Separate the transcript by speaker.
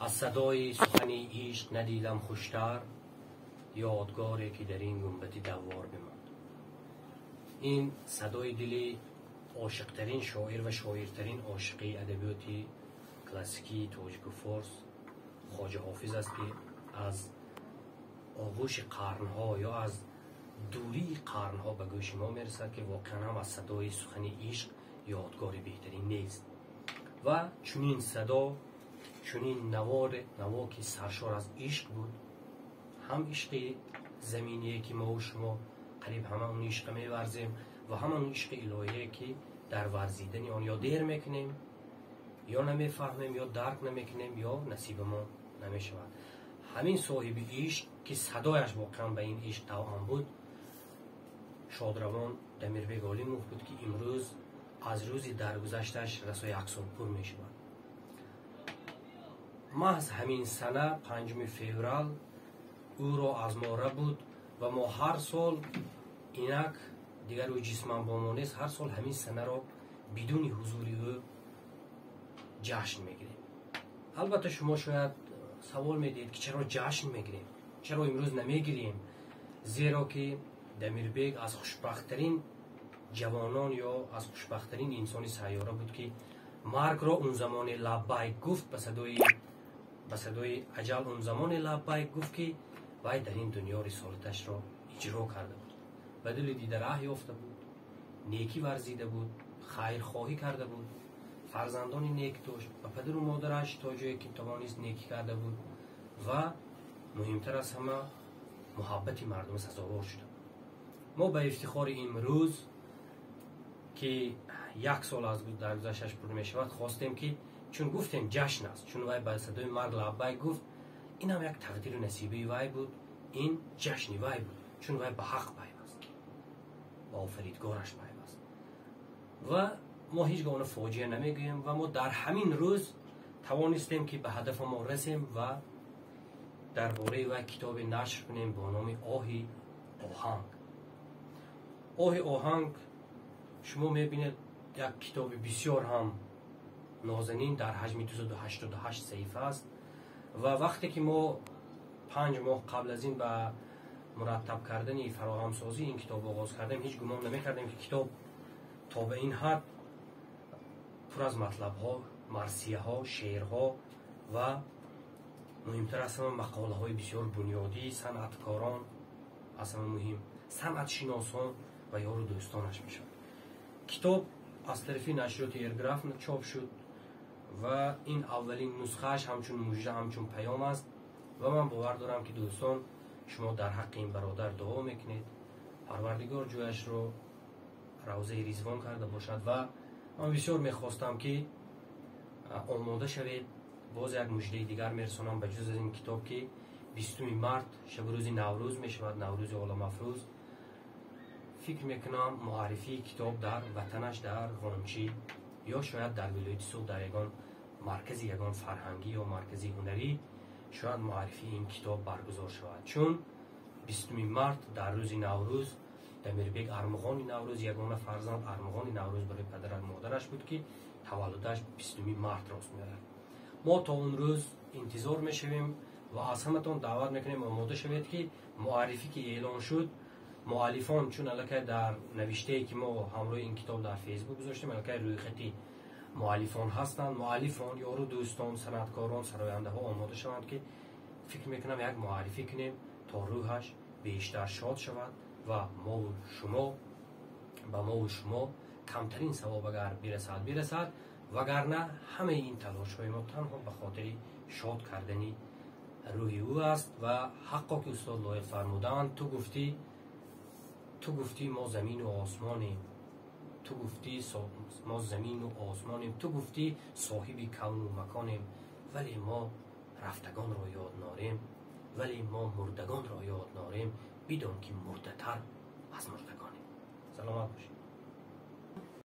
Speaker 1: Аз садои сухани ишқ надидам хуштар, ёдгоре ки дар ин гунбади даввор бимонд. Ин садои дили ошиқтарин шоир ва шоиртарин ошиқи адабиёти классикии тоҷику форс Хоҷа Ҳофиз аст, ки аз оғӯши қарнҳо ё аз дурии қарнҳо ба гӯши мо мерасад, ки воқеан ҳам аз садои сухани ишқ ёдгори беҳтарин нест. Ва чунин садо, чунин наво, ки саршор аз ишқ буд, ҳам ишқи заминие, ки мову шумо қариб ҳама он ишқа меварзем, ва ҳам он ишқи илоҳие, ки дар варзидани он ё дер мекунем, ё намефаҳмем, ё дарк намекунем, ё насибамон намешавад. Ҳамин соҳиби ишқ, ки садояш воқеан ба ин ишқ тавъам буд, шодравон Дамирбек Олимов буд, ки имрӯз аз рӯзи даргузашташ расо як сол пур мешавад. Маҳз ҳамин сана, 5 феврал, ӯро аз мо рабуд ва мо ҳар сол, инак дигар ӯ ҷисман бо мо нест, ҳар сол ҳамин санаро бидуни ҳузури ӯ ҷашн мегирем. Албатта, шумо шояд савол медиҳед, ки чаро ҷашн мегирем, чаро имрӯз намегирем? Зеро ки Дамирбек аз хушбахттарин ҷавонон ё аз хушбахттарин инсони сайёра буд, ки маргро он замоне лаббайк гуфт, ба садои аҷал он замоне лаббайк гуфт, ки вай дар ин дунё рисолаташро иҷро карда буд, ба дили дида раҳ ёфта буд, некӣ варзида буд, хайрхоҳӣ карда буд, фарзандони нек дошт, ба падару модараш то ҷое ки тавонист некӣ карда буд ва муҳимтар аз ҳама муҳаббати мардума сазовор шуда буд. Мо ба ифтихори имрӯз, ки як сол аз даргузашташ пур мешавад, хостем, ки чун гуфтем, ҷашн аст, чун вай ба садои марг лаббайк гуфт, инам як тақдиру насибаи вай буд, ин ҷашни вай буд, чун вай ба ҳақ пайваст, ба офаридгораш пайваст. Ва мо ҳеҷ гоҳ фоҷиа намегӯем ва мо дар ҳамин рӯз тавонистем, ки ба ҳадафамон расем ва дар бораи вай китобе нашр кунем бо номи «Оҳи оҳанг». «Оҳи оҳанг», шумо мебинед, як китоби бисёр ҳам нозанин дар ҳаҷми 288 саҳифа аст. Ва вақте ки мо 5 моҳ қабл аз ин ба мураттаб кардани, фароҳамсозии ин китоб оғоз кардем, ҳеҷ гумон намекардем, ки китоб то ба ин ҳад пур аз матлабҳо, марсияҳо, шеърҳо ва муҳимтар аз ҳама мақолаҳои бисёр бунёдии санъаткорон, аз ҳама муҳим санъатшиносон ва ёру дӯстонаш мешавад. Китоб аз тарафи нашриёти Эрграф чоп шуд ва ин аввалин нусхааш ҳамчун мужда, ҳамчун паём аст. Ва ман бовар дорам, ки дӯстон, шумо дар ҳаққи ин бародар дуо мекунед, Парвардигор ҷояшро равзаи ризвон карда бошад. Ва ман бисёр мехостам, ки омода шавед. Боз як муждаи дигар мерасонам ба ҷуз аз ин китоб, ки 20 март, шабу рӯзи Наврӯз мешавад, Наврӯзи оламафрӯз, фикр мекунам, муаррифии китоб дар ватанаш, дар Ғончӣ, ё шояд дар вилояти Суғд, дар ягон маркази ягон фарҳангӣ ё маркази ҳунарӣ шояд муаррифии ин китоб баргузор шавад. Чун 20 март, дар рӯзи Наврӯз, Дамирбек армуғони Наврӯз, ягона фарзанд, армуғони Наврӯз барои падару модараш буд, ки таваллудаш 20 март рост меояд. Мо то он рӯз интизор мешавем ва аз ҳаматон даъват мекунем, омода шавед, ки муаррифӣ ки эълон шуд, муаллифон, чун аллакай дар навиштае, ки мо ҳамроҳи ин китоб дар Фейсбук гузоштем, аллакай рӯйхати муаллифон ҳастанд. Муаллифон, ёру дӯстон, санъаткорон, сарояндаҳо омода шаванд, ки фикр мекунам, як муаррифӣ кунем, то рӯҳаш бештар шод шавад ва мову шумо, ба мову шумо камтарин савоб агар бирасад, бирасад, вагарна ҳамаи ин талошҳои мо танҳо ба хотири шод кардани рӯҳи ӯ аст. Ва ҳаққо, ки устод Лоиқ фармуданд: «Ту гуфтӣ, ту гуфтӣ, мо замину осмонем, ту гуфтӣ, мо замину осмонем, ту гуфтӣ, соҳиби кавну маконем, вале мо рафтагонро ёд норем, вале мо мурдагонро ёд норем, бидон ки мурдатар аз мурдагонем». Саломат бошед.